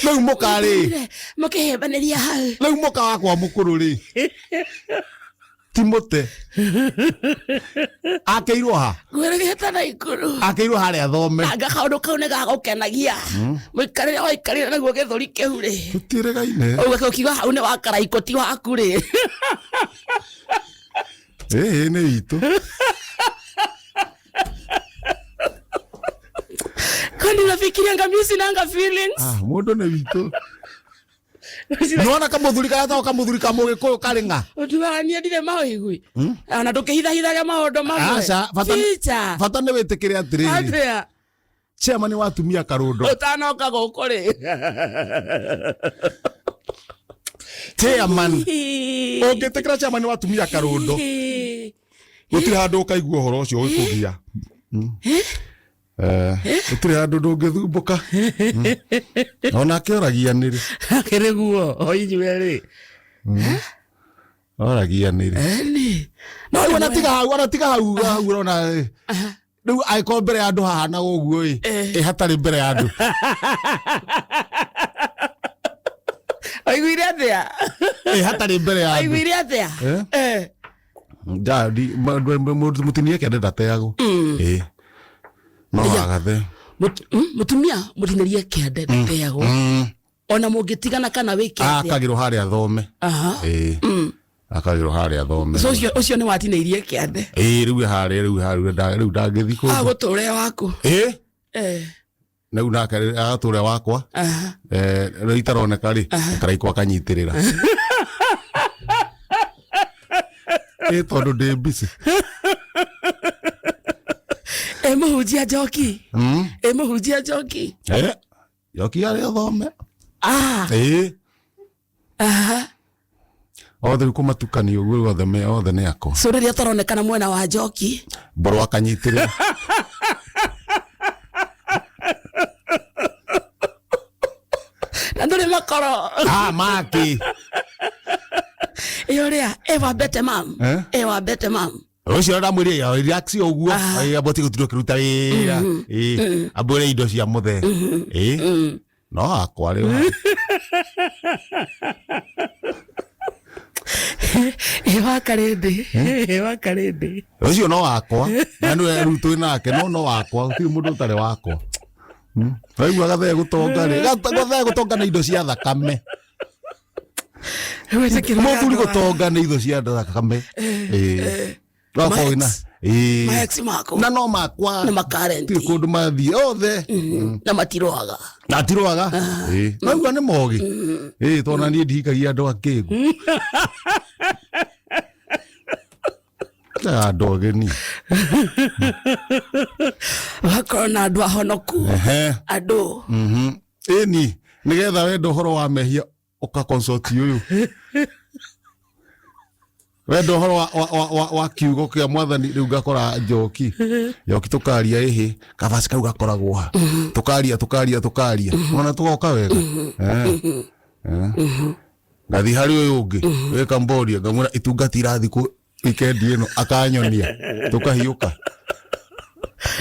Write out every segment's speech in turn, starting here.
Rĩu mũka rĩ, Mũkĩhĩmbanĩria hau. Rĩu mũka wakwa mũkũrũ rĩ, ti mũte akĩirwo ha? Ngwĩrĩgĩte na igũrũ. Akĩirwo harĩa thome. Anga kaũndũ kau nĩ gagũkenagia mũikarĩre waikarĩre naguo gĩthũri kĩu rĩ. Tũtiĩrĩgaine. Ũgakĩuga hau nĩ wakaraikũ ti waku rĩ. Ĩĩ, nĩ itũ. Kwani unafikirianga mimi sinanga feelings? Ah, mũndũ nĩ witũ. Nĩwona kamũthuri karĩa tagwo kamũthuri ka mũgĩkũyũ karĩ ng'a? Ũtuaga niĩ ndirĩ maũigui. Ona ndũkĩhithahithaga maũndũ mamwe. Aca, Ficha. bata nĩ wĩtĩkĩre atĩrĩrĩ. Atĩa? Chairman wa atumia Karũndo. Ũtanoka gũkũ rĩ. Chairman. Ũngĩtĩkĩra chairman wa atumia Karũndo, gũtirĩ handũ ũkaigua ũhoro ũcio ũgĩkũgia. Eh, gũtirĩ handũ ndũngĩthumbũka. Onake oragia nĩrĩ. Akĩrĩ guo, o inyuĩ rĩ. Oragia nĩrĩ. Eni. No rĩu ona tiga hau, ona tiga hau, hau ũrona ĩ. Rĩu angĩkorwo mbere ya andũ hahanaga ũguo ĩ, ĩ hatarĩ mbere ya andũ. Oiguire atĩa? Ĩ hatarĩ mbere ya andũ. Oiguire atĩa? Eh? Eh. Mũtinie kĩande ndateagwo. Ĩ. No agathe. Mũtumia mũtinĩrie kĩande ndateagwo. Ona mũngĩtigana kana wĩke atĩa. Akagĩrwo harĩa thome. Ĩ. Akagĩrwo harĩa thome. So ũcio ũcio nĩ watinĩirie kĩande. Ĩ, rĩu harĩa, rĩu harĩa rĩu ndangĩthiĩ kũndũ. Agũtũre waku. Ĩ. Eh. Rĩu nake agatũre wakwa. Eh, rĩu itaroneka rĩ, karaikwa akanyitĩrĩra. Ĩ tondũ ndĩ busy. Ĩ mũhunjia Njoki. Ĩ mũhunjia Njoki. Eh, Njoki arĩ athome. Ah. Ĩ. Aha. Othe rĩu kũmatukania ũguo othe me othe nĩ akwa. So rĩrĩa ũtaronekana mwena wa Njoki. Mboro akanyitĩrĩra. Na ndũrĩ makoro. Ah, maki. Ĩ ũrĩa, ĩ wambete mam. Eh? Ĩ wambete mam. Ũcio ndamwĩrire ya relax ũguo. Ah. Ĩ amboti gũtirĩ ũkĩruta wĩra. Ĩ ambũre indo cia mũthee. Ĩ no akwa rĩu. Ĩ wakarĩndĩ. Ĩ wakarĩndĩ. Ũcio no wakwa. Na nĩwe rĩu twĩ nake no no wakwa. Gũtirĩ mũndũ ũtarĩ wakwa. Waigua gathee gũtonga rĩ. Gathee gũtonga nĩ indo cia thakame. Mũthuri gũtonga nĩ indo cia thakame. Ĩ. Wakorwo wĩna. Ĩ. Maex maku. Na no makwa. Nĩ makarenti. Gũtirĩ kũndũ mathiĩ othe. Na matirũaga. Na atirũaga. Ĩ. Maigua nĩ mogĩ. Ĩ tondũ na niĩ ndihikagia andũ akĩgu. Andũ ageni. Wakorwo na andũ ahonoku. Ehe. Andũ. Ĩni nĩgetha wenda ũhoro wa mehia ũka consult ũyũ. Wenda ũhoro wa kiugo kĩa mwathani rĩu ngakora Njoki. Njoki tũkaria ĩhĩ kabaci kau gakoragwo ha. Tũkaria tũkaria tũkaria. Ona tũgoka wega. Eh. Eh. Ngathiĩ harĩ ũyũ ũngĩ wĩ Cambodia ngamwĩra itungati irathiĩ kũ wikendi ĩno akanyonia tũkahiũka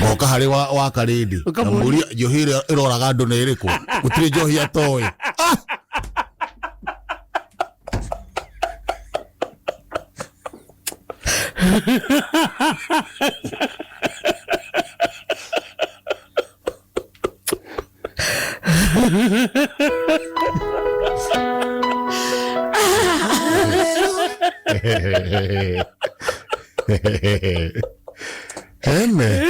ngoka harĩ wa karĩndĩ ngamũria njohi ĩrĩa ĩroraga andũ nĩ ĩrĩkũ gũtirĩ njohi atoĩ. Ah! Eme.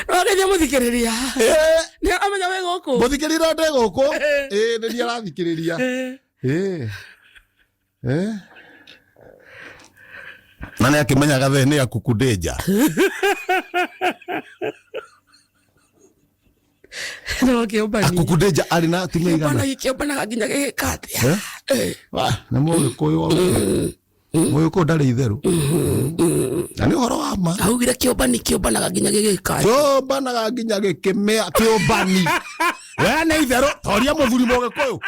Wagethia mũthikĩrĩria. Nĩ amenya wĩ gũkũ. Mũthikĩrĩria ndĩ gũkũ. Ĩĩ nĩ niĩ arathikĩrĩria. Ĩĩ. Eh? Na nĩ akĩmenyaga the nĩ akukundeja. No kĩũmbani. Akukundeja arĩ na atumia igana. Kĩũmbana kĩũmbanaga nginya gĩgĩka atĩa? Eh? Eh. Wah, nĩ mũgĩkũyũ wa mũgĩkũyũ ndarĩ itherũ. Na nĩ ũhoro wa ma. Augire kĩũmbani kĩũmbanaga nginya gĩgĩka atĩa? Kĩũmbanaga nginya gĩkĩmĩa kĩũmbani. We nĩ itherũ toria mũthuri mũgĩkũyũ.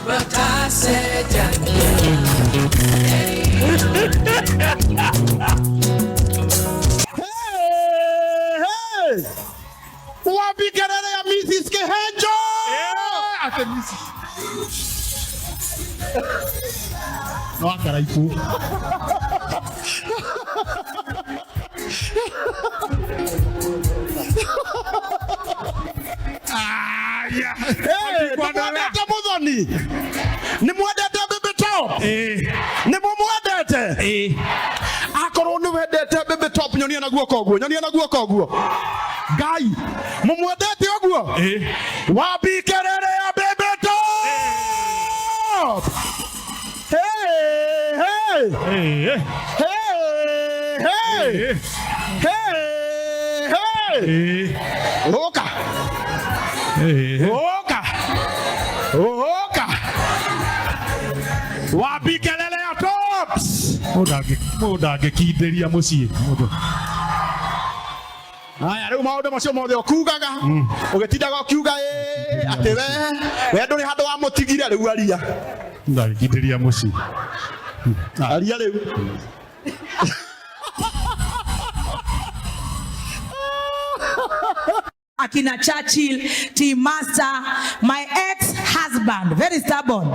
Wapi kelele ya Mrs. Kehenjo? Ate Mrs. No akaraiku. Aya. Hey, nĩ mwendete Muthoni? Nĩ mwendete Baby Top? Nĩ mũmwendete? Akorwo nĩ wendete Baby Top, nyonia na guoko ũguo, nyonia na guoko ũguo. Ngai, mũmwendete ũguo? Wapi kelele ya Baby Top? Hey, hey. Hey, hey. Hey, hey. Ũka. Ũka. Ũka. Wapi kelele ya Tops? Mũndũ angĩkindĩria mũciĩ. Mũndũ. Aya rĩu maũndũ macio mothe ũkugaga ũgĩtindaga ũkiuga ĩ atĩ we ndũrĩ handũ wamũtigire rĩu aria. Mũndũ angĩkindĩria mũciĩ. Aria rĩu. Akina Churchill, Team Master, my ex-husband, very stubborn.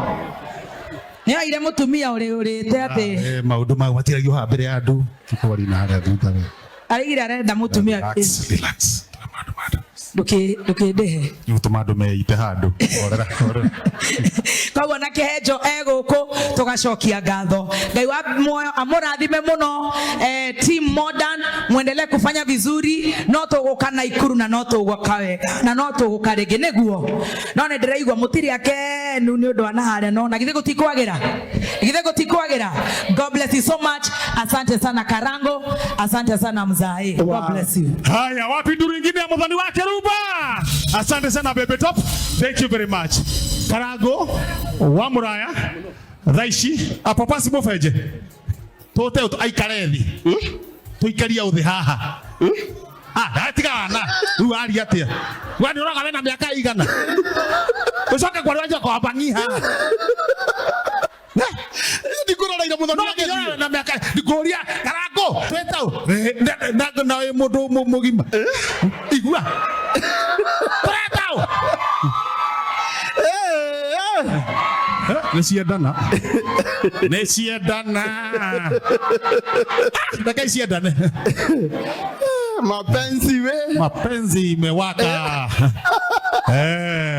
Nĩ oire mũtumia ũrĩ ũrĩte atĩ Maũndũ mau matiragio haha mbere ya andũ. Tũkwaria na harĩa thutha we. araigire arenda mũtumia Relax, relax. Ndũkĩndĩhe. Gũtũma andũ meite handũ. Horera, horera. Koguo na Kĩhenjo e gũkũ tũgacokia ngatho. Ngai wa muoyo amũrathime mũno. Team Modern muendelee kufanya vizuri, no tũgũka Naikuru na no tũgũka wega na no tũgũka rĩngĩ nĩguo. No nĩ ndĩraigua mũtirĩ akenu nĩ ũndũ wa naharĩa, no na githĩ gũtikwagĩra, githĩ gũtikwagĩra. God bless you so much. Asante sana Karango, asante sana Mzae. God bless you. Haya, wapi nduru ingine ya Muthoni wa Keruba? Asante sana Baby Top. Thank you very much. Karango wa Muraya thaa ici apapasi mubenje tute aikare thi tuikarie uthi haha. Ah, ndatigana riu aria atia we nĩ ũroga wĩna mĩaka igana ũcoke kwa rwanja kwa bangi haha. Ndikũroreire Muthoni No nginya na mĩaka ngũria Karango twĩtau na wĩ mũndũ mũgima igua twĩtau nĩ ciendana nĩ ciendana reke ciendane. Mapenzi we. Mapenzi imewaka.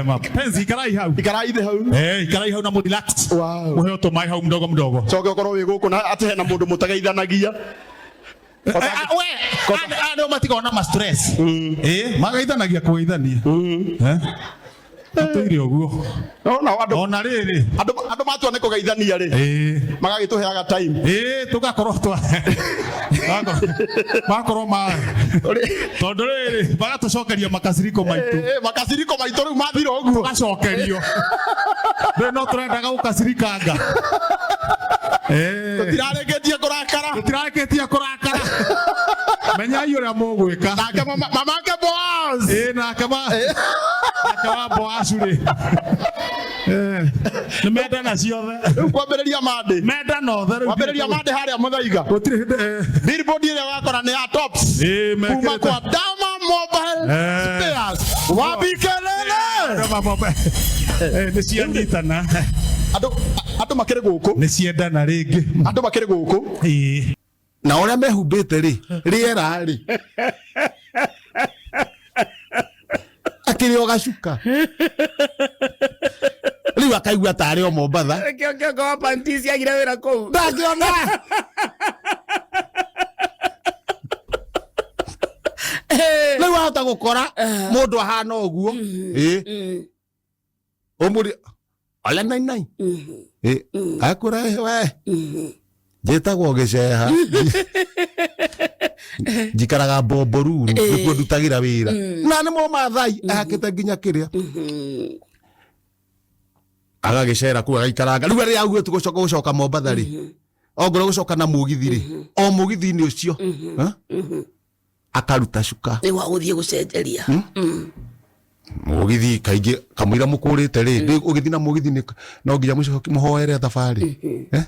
Mapenzi ikarai hau. Ikarai thĩ hau. Ikarai hau na mu relax. Wow. Muheo tũmaĩ hau mdogo mdogo. Coke ũkorwo wĩ gũkũ na atĩ hena mũndũ mũtageithanagia. We, nĩo matigona na ma stress. Magaithanagia kũgeithania. Atũire ũguo. No andũ Ona rĩrĩ. Andũ matua nĩ kũgeithania rĩ. Magagĩtũheaga time. Tũgakorwo twa. Magakorwo ma. Tondũ rĩrĩ, magatũcokeria makasiriko maitũ. Makasiriko maitũ rĩu mathira ũguo. Tũgacokerio. Rĩu no tũrendaga gũkasirikanga. Tũtirarĩkĩtie kũrakara. Tũtirarĩkĩtie kũrakara. Menyai ũrĩa mũgwĩka. Nake mamake Boaz. Nake nake wa Boaz rĩ. Nĩ mendana ciothe. Rĩu kwambĩrĩria Monday. Mendana othe rĩu. Kwambĩrĩria Monday harĩa Mũthaiga. Gũtirĩ hĩndĩ, Billboard ĩrĩa wakora nĩ ya Tops. Kuma Mekĩrĩte. kwa Dama Mobile Spares. Wapi kelele? Dama Mobile. Nĩ cianyitana. Andũ makĩrĩ gũkũ. Nĩ ciendana rĩngĩ. Andũ makĩrĩ gũkũ. Na ũrĩa mehumbĩte rĩ, rĩera rĩ. Akĩrĩ o gacuka. Rĩu akaigua tarĩ o Mombatha. Kĩo kĩongo wa panti ciagire wĩra kũu. Ndangĩona. Rĩu wahota gũkora mũndũ ahana ũguo. Ũmũrie, ole nai nai. Akũra we. Njĩtagwo Gĩceha. Njikaraga Bomboruru, nĩkuo ndutagĩra wĩra. Na nĩ Mũmathai, ahakĩte nginya kĩrĩa. Agagĩcera kũu agaikaranga. Rĩu rĩrĩa augire tũgũcoka gũcoka Mombatha rĩ, ongorwo gũcoka na mũgithi rĩ, o mũgithi-inĩ ũcio, akaruta cuka. Nĩ wa gũthiĩ gũcenjeria. Mũgithi kaingĩ kamũira mũkũrĩte rĩ, ũgĩthiĩ na mũgithi no nginya mũcoke mũhoere thabarĩ. Eh?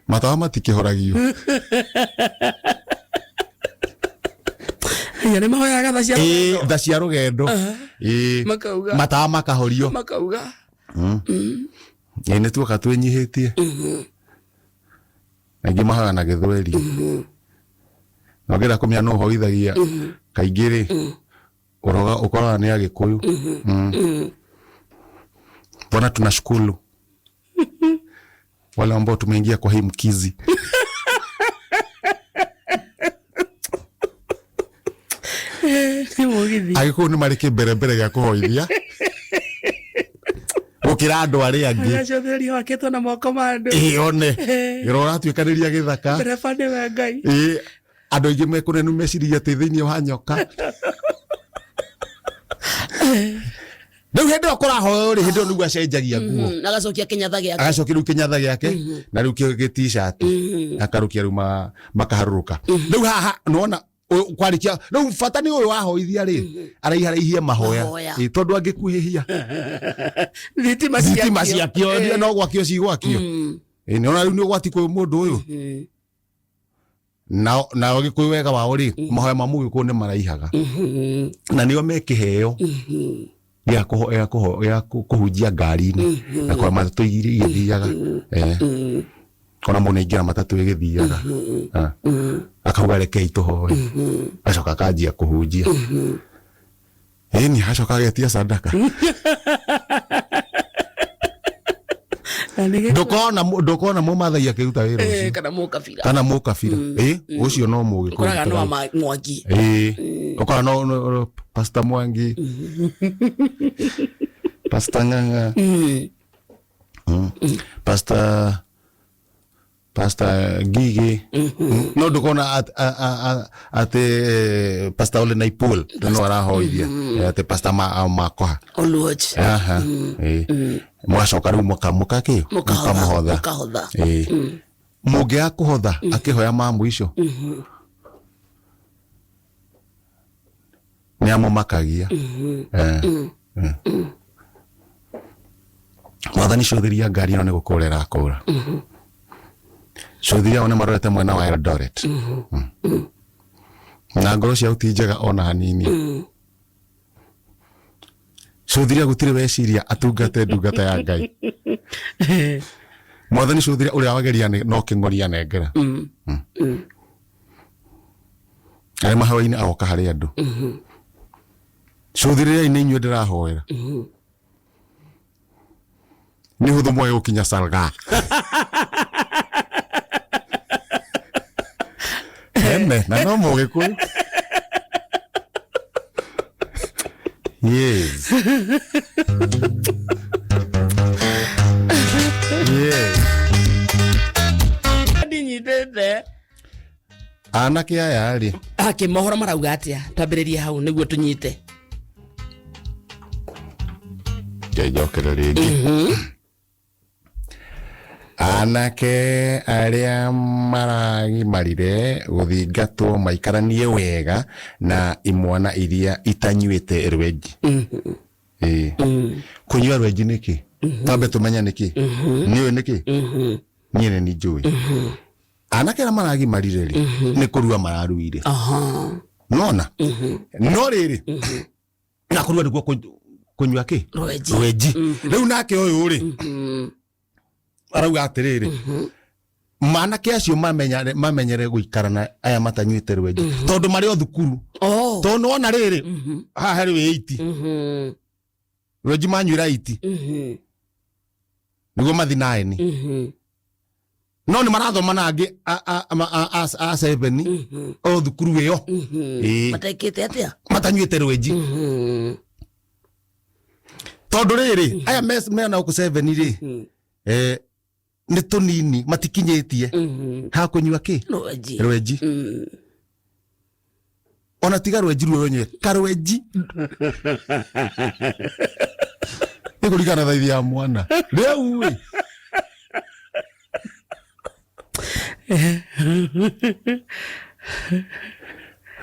Matawa matikĩhoragio. Aya nĩ mahoyaga tha cia Ĩĩ, tha cia rũgendo. Ĩĩ. Makauga. Matawa makahorio. Makauga. Ĩĩ, nĩ tuoka twĩnyihĩtie. Aingĩ mahoyaga na gĩthweri. Na ũngĩenda kũmenya nũ ũhoithagia kaingĩ rĩ, ũroga ũkoraga nĩ Agĩkũyũ. Bwana tunashukuru wale ambao tumeingia kwa hii mkizi. Nĩ mũgithi. Agĩkũyũ nĩ marĩ kĩmberembere gĩa kũhoithia gũkĩra andũ arĩa angĩ. Agacothereria wakĩtwo na moko ma andũ. Ĩĩ, one ĩro ũratuĩkanĩria gĩthaka. Ndereba nĩwe Ngai. Ĩĩ, andũ aingĩ mekũnenu meciria atĩ thĩinĩ wa nyoka. Rĩu hĩndĩ ĩyo kũrahoywo rĩ, hĩndĩ ĩyo nĩguo acenjagia nguo. Agacokia kĩnyatha gĩake. Agacokia rĩu kĩnyatha gĩake na rĩu kĩo gĩ t-shirt akarũkia rĩu makaharũrũka. Rĩu haha nĩwona kwarĩkia rĩu bata nĩ ũyũ wahoithia rĩ, araiharaihie mahoya. Mahoya. Ĩĩ, tondũ angĩkuhĩhia Thitima thitima ciakio. ciakio no gwakio cigwakio. Ĩĩ, nĩwona rĩu nĩ ũgwati kwĩ mũndũ ũyũ. Nao nao Gĩkũyũ wega wao rĩ, mahoya ma Mũgĩkũyũ nĩ maraihaga na nĩo me kĩheo gĩa gĩa kũhunjia ngari-inĩ na kwa matatũ igĩthiaga. Ona mũndũ aingĩra matatũ ĩgĩthiaga. Akauga rekei tũhoe, acoka akanjia kũhunjia. Ĩni acoka agetia sadaka. Na nĩ gĩkũyũ. Ndũkona mũmathai akĩruta wĩra ũcio. Kana mũkabira. Kana mũkabira. Ĩ, ũcio no Mũgĩkũyũ. Ũkoraga no wa Mwangi. Ĩĩ, ũkora no Pastor Mwangi, Pastor Ng'ang'a, Pastor Ngigĩ. No ndũkona atĩ Pastor Ole Naipol no arahoithia, atĩ Pastor Makoha. Oluoch. Aha, ĩĩ. Mũgacoka rĩu mũkakĩ Mũkahotha. mũkamũhotha. Mũkahotha. Ĩĩ. Mũngĩaga kũhotha akĩhoya ma mũico nĩ amũmakagia. Mwathani cũthĩria ngari ĩno nĩ gũkũra ĩrakũra. Cũthĩria one marorete mwena wa Eldoret. Na ngoro ciao ti njega ona hanini. Cũthĩria gũtirĩ weciria atungate ndungata ya Ngai. Mwathani cũthĩria ũrĩa wageria no kĩng'oria anengera. Arĩ mahoya-inĩ agoka harĩ andũ. Cũthĩrĩriai nĩ inyuĩ ndĩrahoera. Nĩ hũthũ mwage gũkinya Salga. Ene, na no Mũgĩkũyũ. Yes. Yes. Ndinyitĩte. Anake aya rĩ, Akĩ mohoro marauga atĩa? Twambĩrĩrie hau nĩguo tũnyite. Njokere rĩngĩ. Anake arĩa maragimarire gũthingatwo maikaranie wega na imwana iria itanyuĩte rwenji. Ĩĩ. Kũnyua rwenji nĩkĩ? Twambe tũmenye nĩkĩ. Nĩũĩ nĩkĩ? Niĩ nĩ njũĩ. Anake arĩa maragimarire rĩ, nĩ kũrua mararuire. Nona? No rĩrĩ, na kũrua nĩkuo kũnyua kĩ? Rwenji. Rwenji. Rĩu nake ũyũ rĩ, arauga atĩrĩrĩ, manake acio mamenyere gũikara na aya matanyuĩte rwenji tondũ marĩ o thukuru. Tondũ nĩwona rĩrĩ, haha harĩ wĩ 80. Rwenji manyuĩra 80. Nĩguo mathi 9. No nĩ marathoma na angĩ a 7 o thukuru ĩyo. Ĩĩ. Matekĩte atĩa? Matanyuĩte rwenji. Tondũ rĩrĩ, aya mena gũkũ 7 rĩ, nĩ tũnini matikinyĩtie ha kũnyua kĩ? Rwenji. Rwenji. Ona tiga rwenji ruo rwenyewe, karwenji. Nĩ kũringana na thaithi ya mwana. Rĩu ĩ.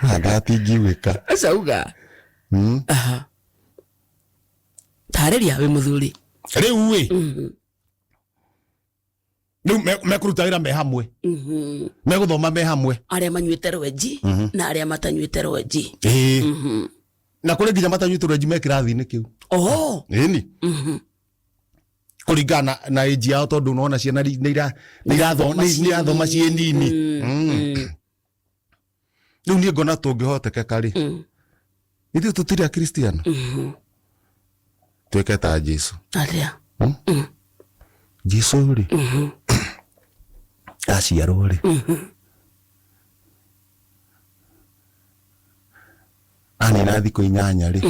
Anga tingiugĩka. Aca uga. Tarĩria wĩ mũthuri. Rĩu ĩ rĩu mekũruta wĩra me hamwe, megũthoma me hamwe. Arĩa manyuĩte rwenji na arĩa matanyuĩte rwenji. Ĩĩ, na kũrĩ nginya matanyuĩte rwenji me kĩrathi-inĩ kĩu. Oho. Ĩni kũringana na age yao, tondũ nona ciana nĩ irathoma ciĩ nini. Rĩu niĩ ngona tũngĩhotekeka rĩ, ithuĩ tũtirĩ akristiano, twĩke ta Jesu. Atĩa? Jesu rĩ, aciarwo rĩ, anina thikũ 8 rĩ,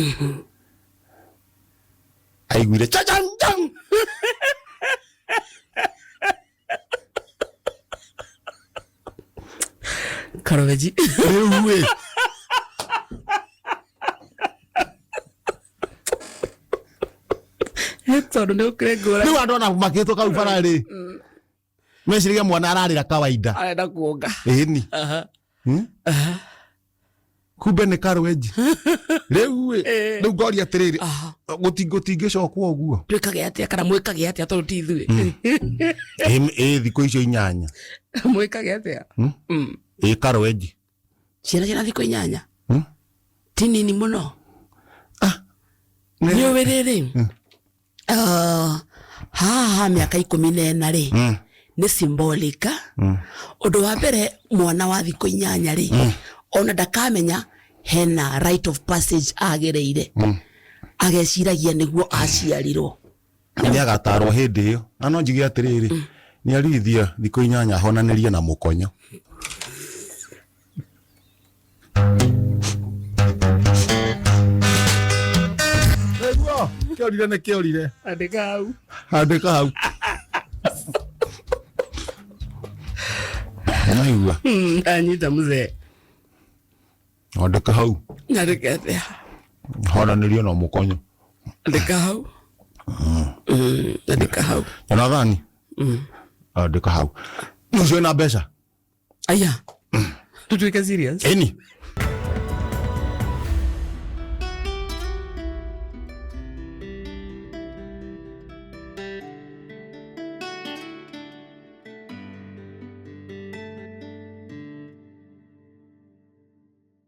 aiguire chachanchang. Karobeji. Rĩu ĩ Tondũ nĩ ũkĩrĩ ngũrani. Rĩu andũ ona makĩtwo kau bara rĩ, meciragia mwana ararĩra kawaida. Arenda kuonga. Ĩni kumbe nĩ karwenji. Rĩu ĩ rĩu ngoria atĩrĩrĩ, gũtingĩcokwo ũguo. Twĩkage atĩa kana mwĩkage atĩa, tondũ ti ithuĩ? Ĩ thikũ icio 8. Mwĩkage atĩa? Ĩ karwenji. Ciana ciana thikũ 8 ti nini mũno. Nĩ ũĩ rĩrĩ, haha mĩaka 14 rĩ nĩ symbolic. Ũndũ wa mbere, mwana wa thikũ 8 rĩ, ona ndakamenya hena right of passage agereire, ageciragia nĩguo aciarirwo. Nĩ agatarwo hĩndĩ ĩyo, na no njuge atĩrĩrĩ, nĩ arithia thikũ 8 ahonanĩrie na mũkonyo. Nĩguo kĩorire, nĩ kĩorire. Andĩka hau. Andĩka hau. Naigua. Anyita mzee. Andĩka hau. Andĩka atĩa? Honanĩrie na mũkonyo. Andĩka hau. Andĩka hau. Jonathani, andĩka hau. Ũcio wĩna mbeca. Aya, tutuĩke serious. Ĩni.